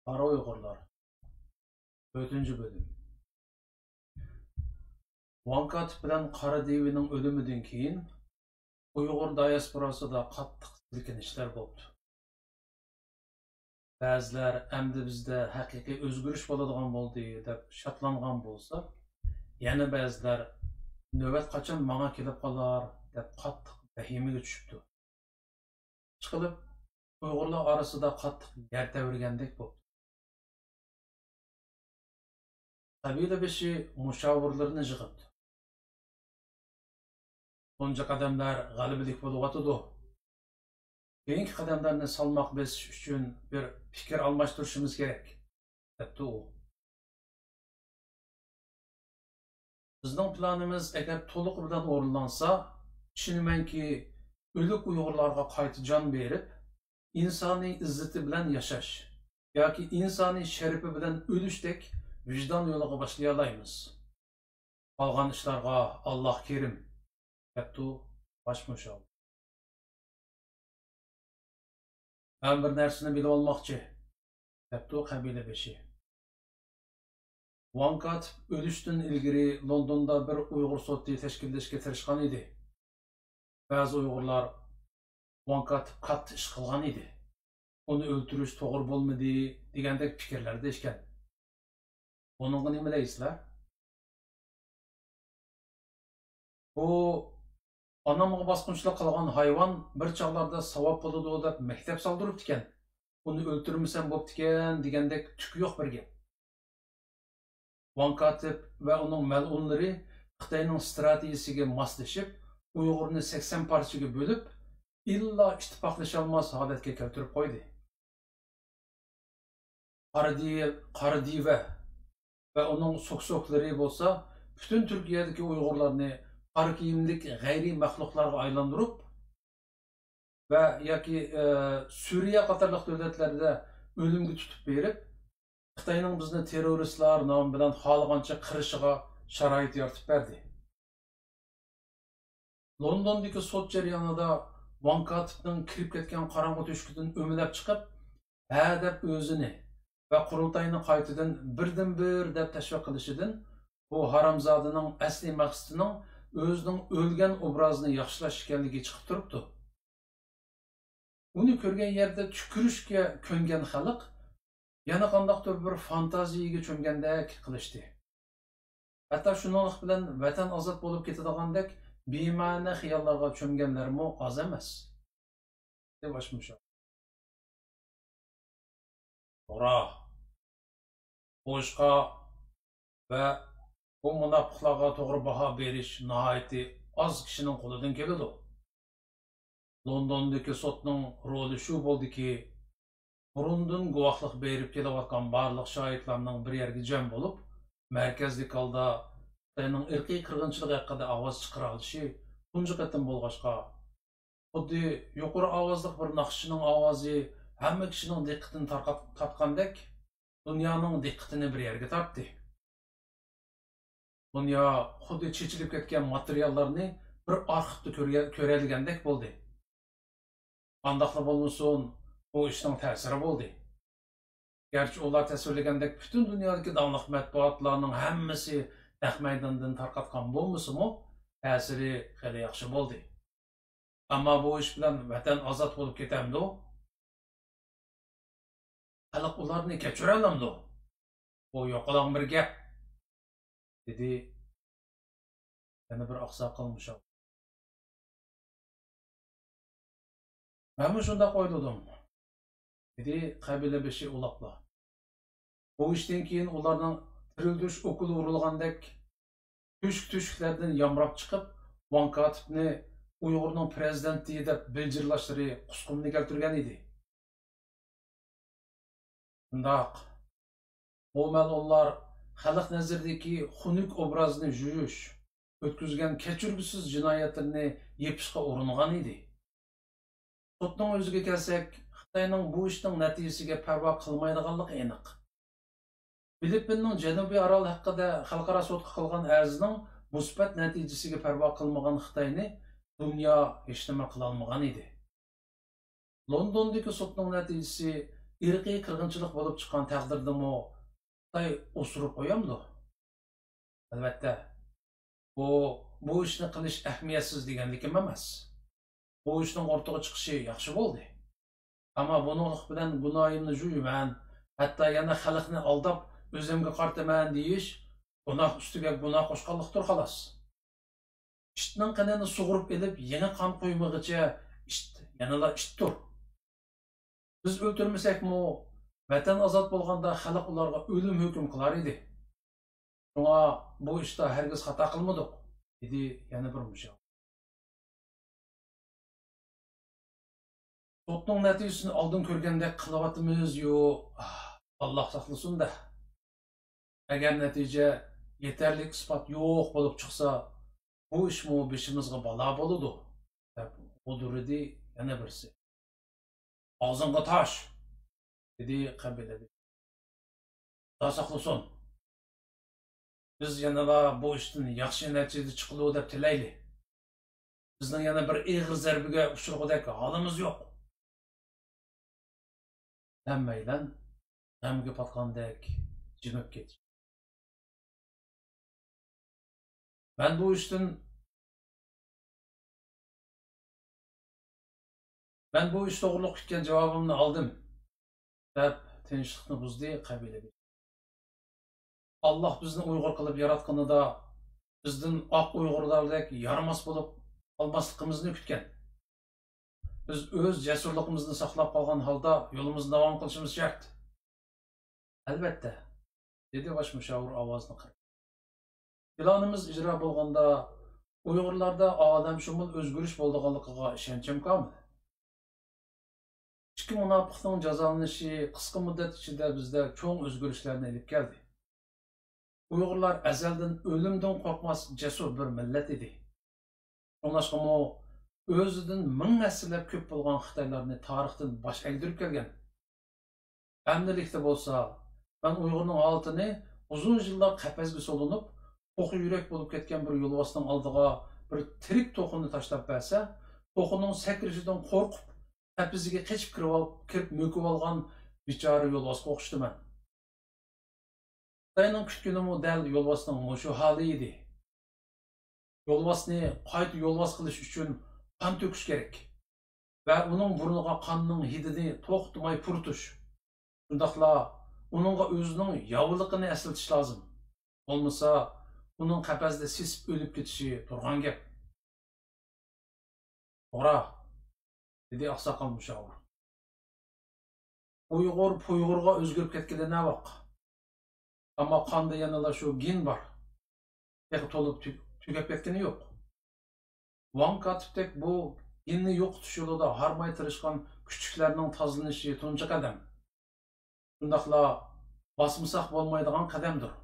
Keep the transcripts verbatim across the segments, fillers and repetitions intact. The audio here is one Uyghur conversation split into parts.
قارا ئۇيغۇرلار. تۆتىنچى بۆلۈم. ۋاڭ كاتىپ بىلەن قارا دىۋىنىڭ ئۆلۈمىدىن كېيىن، ئۇيغۇر دىياسپوراسىدا قاتتىق سىلكىنىشلەر بوپتۇ. بەزىلەر «ئەمدى بىزدە ھەقىقىي ئۆزگىرىش بولىدىغان بولدى» دەپ شادلانغان بولسا، يەنە بەزىلەر «نۆۋەت قاچان ماڭا كېلىپ قالار» دەپ قاتتىق ۋەھىمىگە چۈشۈپتۇ. ئىشقىلىپ، ئۇيغۇرلار ئارىسىدا قاتتىق يەر تەۋرىگەندەك بوپتۇ. قەبىلە بېشى مۇشاۋىرلىرىنى يىغىپتۇ. تۇنجى قەدەملەر غەلىبىلىك بولۇۋاتىدۇ. كېيىنكى قەدەملەرنى سالماق بېسىش ئۈچۈن بىر پىكىر ئالماشتۇرۇشىمىز كېرەك، دەپتۇ ئۇ. بىزنىڭ پىلانىمىز ئەگەر تولۇقى بىلەن ئورۇنلانسا، ئىشىنىمەنكى، ئۆلۈك ئۇيغۇرلارغا قايتا جان بېرىپ، ئىنسانىي ئىززىتى بىلەن ياشاش ياكى ئىنسانىي شەرىپى بىلەن ئۆلۈشتەك ۋىجدان يولىغا باشلىيالايمىز. قالغان ئىشلارغا ئاللاھ كېرىم، دەپتۇ باش مۇشاۋىر. مەن بىر نەرسىنى بىلىۋالماقچى، دەپتۇ قەبىلە بېشى. ۋاڭ كاتىپ ئۆلۈشتىن ئىلگىرى لوندوندا بىر ئۇيغۇر سوتى تەشكىللەشكە تىرىشقان ئىدى. بەزى ئۇيغۇرلار ۋاڭ كاتىپ كاتتا ئىش قىلغان ئىدى، ئۇنى ئۆلتۈرۈش توغرا بولمىدى دېگەندەك پىكىرلەردە ئىكەن. بۇنىڭغا نېمە دەيسىلەر؟ بۇ ئانامغا باسقۇنچىلىق قىلغان ھايۋان بىر چاغلاردا ساۋاب بولىدۇ دەپ مەكتەپ سالدۇرۇپتىكەن. ئۇنى ئۆلتۈرمىسەم بوپتىكەن دېگەندەك تۈكى يوق بىر گەپ. ۋاڭ كاتىپ ۋە ئۇنىڭ مەلئۇنلىرى خىتاينىڭ ستراتېگىيىسىگە ماسلىشىپ، ئۇيغۇرنى سەكسەن پارچىگە بۆلۈپ، ئىللا ئىتتىپاقلىشالماس ھالەتكە كەلتۈرۈپ قويدى. قارا دىۋە، قارا دىۋە ۋە ئۇنىڭ سوكسوكلىرى بولسا پۈتۈن تۈركىيەدىكى ئۇيغۇرلارنى قارا كىيىملىك غەيرىي مەخلۇقلارغا ئايلاندۇرۇپ ۋە ياكى، ئە، سۈرىيە قاتارلىق دۆلەتلەردە ئۆلۈمگە تۇتۇپ بېرىپ، خىتاينىڭ بىزنى تېررورىستلار نامى بىلەن خالىغانچە قىرىشىغا شارائىت يارىتىپ بەردى. لوندوندىكى سوت جەريانىدا ۋاڭ كاتىپنىڭ كىرىپ كەتكەن قاراڭغۇ تۆشۈكىدىن ئۆمىلەپ چىقىپ، ھە دەپ ئۆزىنى ۋە قۇرۇلتاينى قايتىدىن بىردىنبىر دەپ تەشۋىق قىلىشىدىن، بۇ ھارامزادىنىڭ ئەسلىي مەقسىتىنىڭ ئۆزىنىڭ ئۆلگەن ئوبرازىنى ياخشىلاش ئىكەنلىكى چىقىپ تۇرۇپتۇ. ئۇنى كۆرگەن يەردە تۈكۈرۈشكە كۆنگەن خەلق يەنە قانداقتۇر بىر فانتازىيەگە چۆمگەندەك قىلىشتى. ھەتتا شۇنىڭلىق بىلەن ۋەتەن ئازاد بولۇپ كېتىدىغاندەك بىمەنە خىياللارغا چۆمگەنلەرمۇ ئاز ئەمەس. دەپ ئاشمىشا. توغرا. بۇ ئىشقا ۋە بۇ مۇناپىقلارغا توغرا باھا بېرىش ناھايىتى ئاز كىشىنىڭ قولىدىن كېلىدۇ. لوندوندىكى سوتنىڭ رولى شۇ بولدىكى، بۇرۇندىن گۇۋاھلىق بېرىپ كېلىۋاتقان بارلىق شاھىتلارنىڭ بىر يەرگە جەم بولۇپ، مەركەزلىك ھالدا خىتاينىڭ ئىرقىي قىرغىنچىلىقى ھەققىدە ئاۋاز چىقىرالىشى تۇنجى قېتىم بولغاچقا، خۇددى يۇقىرى ئاۋازلىق بىر ناخشىچىنىڭ ئاۋازى ھەممە كىشىنىڭ دىققىتىنى تارقات-، تارتقاندەك، دۇنيانىڭ دىققىتىنى بىر يەرگە تارتتى. دۇنيا خۇددى چېچىلىپ كەتكەن ماتېرىياللارنى بىر ئارخىپتا كۆرگە-، كۆرەلىگەندەك بولدى. قانداقلا بولمىسۇن، بۇ ئىشنىڭ تەسىرى بولدى. گەرچە ئۇلار تەسۋىرلىگەندەك پۈتۈن دۇنيادىكى داڭلىق مەتبۇئاتلارنىڭ ھەممىسى نەق مەيداندىن تارقاتقان بولمىسىمۇ، تەسىرى خېلى ياخشى بولدى. ئەمما بۇ ئىش بىلەن ۋەتەن ئازاد بولۇپ كېتەمدۇ؟ خەلق ئۇلارنى كەچۈرەلەمدۇ؟ بۇ يوقىلاڭ بىر گەپ، دېدى يەنە بىر ئاقساقال مۇشاۋىر. مەنمۇ شۇنداق ئويلىدىم، دېدى قەبىلە بېشى ئۇلاپلا. بۇ ئىشتىن كېيىن ئۇلارنىڭ تىرىلدۈرۈش ئوكۇلى ئۇرۇلغاندەك تۆشۈك-تۆشۈكلەردىن يامراپ چىقىپ، ۋاڭ كاتىپنى ئۇيغۇرنىڭ پىرېزىدېنتى دەپ بىلجىرلاشلىرى قۇسقۇمنى كەلتۈرگەن ئىدى. شۇنداق. بۇ مەلئۇنلار خەلق نەزىرىدىكى خۇنۈك ئوبرازنى يۇيۇش، ئۆتكۈزگەن كەچۈرگۈسىز جىنايەتلىرىنى يېپىشقا ئۇرۇنغان ئىدى. سوتنىڭ ئۆزىگە كەلسەك، خىتاينىڭ بۇ ئىشنىڭ نەتىجىسىگە پەرۋا قىلمايدىغانلىقى ئېنىق. فىلىپپىننىڭ جەنۇبىي ئارال ھەققىدە خەلقئارا سوتقا قىلغان ئەرزىنىڭ مۇسبەت نەتىجىسىگە پەرۋا قىلمىغان خىتاينى دۇنيا ھېچنېمە قىلالمىغان ئىدى. لوندوندىكى سوتنىڭ نەتىجىسى ئىرقىي قىرغىنچىلىق بولۇپ چىققان تەقدىردىمۇ خىتاي ئوسۇرۇپ قويامدۇ؟ ئەلۋەتتە، بۇ، بۇ ئىشنى قىلىش ئەھمىيەتسىز دېگەنلىكىم ئەمەس. بۇ ئىشنىڭ ئوتتۇرىغا چىقىشى ياخشى بولدى. ئەمما بۇنىڭلىق بىلەن گۇناھىمنى جۇيىمەن، ھەتتا يەنە خەلقنى ئالداپ ئۆزۈمگە قارىتىمەن دېيىش گۇناھ ئۈستىگە گۇناھ قوشقانلىقتۇر خالاس. ئىتنىڭ قېنىنى سۇغۇرۇپ ئېلىپ يېڭى قان قۇيمىغىچە ئىت يەنىلا ئىتتۇر. بىز ئۆلتۈرمىسەكمۇ، ۋەتەن ئازاد بولغاندا خەلق ئۇلارغا ئۆلۈم ھۆكۈم قىلار ئىدى. شۇڭا بۇ ئىشتا ھەرگىز خاتا قىلمىدۇق، دېدى يەنە بىر مۇشاۋىر. سوتنىڭ نەتىجىسىنى ئالدىن كۆرگەندەك قىلىۋاتىمىز-يۇ، ئاللا ساقلىسۇن-دە. ئەگەر نەتىجە يېتەرلىك ئىسپات يوق بولۇپ چىقسا، بۇ ئىشمۇ بېشىمىزغا بالا بولىدۇ، دەپ غودۇرىدى يەنە بىرسى. ئاغزىڭغا تاش! دېدى قەبىلە بېشى. خۇدا ساقلىسۇن! بىز يەنىلا بۇ ئىشتىن ياخشى نەتىجە چىقىدۇ دەپ تىلەيلى. بىزنىڭ يەنە بىر ئېغىر زەربىگە ئۇچرىغۇدەك ھالىمىز يوق. ھەممەيلەن غەمگە پاتقاندەك جىمىپ كېتىشتى. مەن بۇ ئىشتىن، مەن بۇ ئىش توغرۇلۇق كۈتكەن جاۋابىمنى ئالدىم، دەپ تىنچلىقنى بۇزدى قەبىلە بېشى. ئاللا بىزنى ئۇيغۇر قىلىپ ياراتقىنىدا بىزدىن ئاق ئۇيغۇرلاردەك يارىماس بولۇپ قالماسلىقىمىزنى كۈتكەن. بىز ئۆز جەسۇرلۇقىمىزنى ساقلاپ قالغان ھالدا يولىمىزنى داۋام قىلىشىمىز شەرت. ئەلۋەتتە، دېدى باش مۇشاۋىر ئاۋازىنى قىرىپ. پىلانىمىز ئىجرا بولغاندا ئۇيغۇرلاردا ئالەمشۇمۇل ئۆزگىرىش بولىدىغانلىقىغا ئىشەنچىم كامىل. ئىككى مۇناپىقنىڭ جازالىنىشى قىسقا مۇددەت ئىچىدە بىزدە چوڭ ئۆزگىرىشلەرنى ئېلىپ كەلدى. ئۇيغۇرلار ئەزەلدىن ئۆلۈمدىن قورقماس، جەسۇر بىر مىللەت ئىدى. شۇڭلاشقىمۇ ئۆزىدىن مىڭ ھەسسىلەپ كۆپ بولغان خىتايلارنى تارىختىن باش ئەگدۈرۈپ كەلگەن. ئەمدىلىكتە بولسا، مەن ئۇيغۇرنىڭ ھالىتىنى ئۇزۇن يىللار قەپەسكە سولىنىپ، توخۇ يۈرەك بولۇپ كەتكەن بىر يولۋاسنىڭ ئالدىغا بىر تىرىك توخۇنى تاشلاپ بەرسە، توخۇنىڭ سەكرىشىدىن قورقۇپ، قەپىسىگە قېچىپ كىرىۋال-، كىرىپ مۆكۈۋالغان بىچارە يولۋاسقا ئوخشىتىمەن. خىتاينىڭ كۈتكىنىمۇ دەل يولۋاسنىڭ مۇشۇ ھالى ئىدى. يولۋاسنى قايتا يولۋاس قىلىش ئۈچۈن قان تۆكۈش كېرەك ۋە ئۇنىڭ بۇرنىغا قاننىڭ ھىدىنى توختىماي پۇرىتىش، شۇنداقلا ئۇنىڭغا ئۆزىنىڭ ياۋىلىقىنى ئەسلىتىش لازىم. بولمىسا، ئۇنىڭ قەپەستە سېسىپ ئۆلۈپ كېتىشى تۇرغان گەپ. توغرا، دېدى ئاقساقال مۇشاۋىر. ئۇيغۇر پۇيغۇرغا ئۆزگىرىپ كەتكىلى نەۋاق. ئەمما قاندا يەنىلا شۇ گېن بار. تېخى تولۇپ تۈ-، تۈگەپ كەتكىنى يوق. ۋاڭ كاتىپتەك بۇ گېننى يوقىتىش يولىدا ھارماي تىرىشقان كۈچۈكلەرنىڭ تازىلىنىشى تۇنجى قەدەم. شۇنداقلا باسمىساق بولمايدىغان قەدەمدۇر.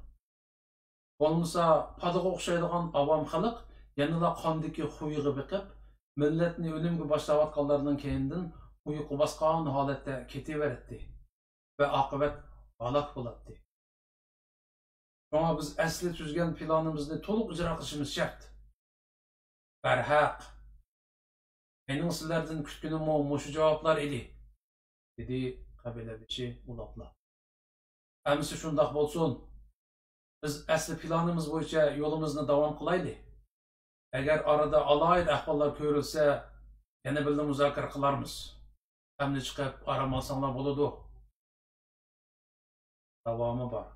بولمىسا، پادىغا ئوخشايدىغان ئاۋام خەلق يەنىلا قاندىكى خۇيىغا بېقىپ، مىللەتنى ئۆلۈمگە باشلاۋاتقانلارنىڭ كەينىدىن ئۇيقۇ باسقان ھالەتتە كېتىۋېرەتتى ۋە ئاقىۋەت ھالاك بولاتتى. شۇڭا بىز ئەسلى تۈزگەن پىلانىمىزنى تولۇق ئىجرا قىلىشىمىز شەرت. بەرھەق، مېنىڭ سىلەردىن كۈتكىنىممۇ مۇشۇ جاۋابلار ئىدى، دېدى قەبىلە بېشى ئۇلاپلا. ئەمىسە شۇنداق بولسۇن، بىز ئەسلى پىلانىمىز بويىچە يولىمىزنى داۋام قىلايلى. ئەگەر ئارىدا ئالاھىدە ئەھۋاللار كۆرۈلسە، يەنە بىللە مۇزاكىرە قىلارمىز. دەمنى چىقىپ ئارام ئالساڭلار بولىدۇ. داۋامى بار.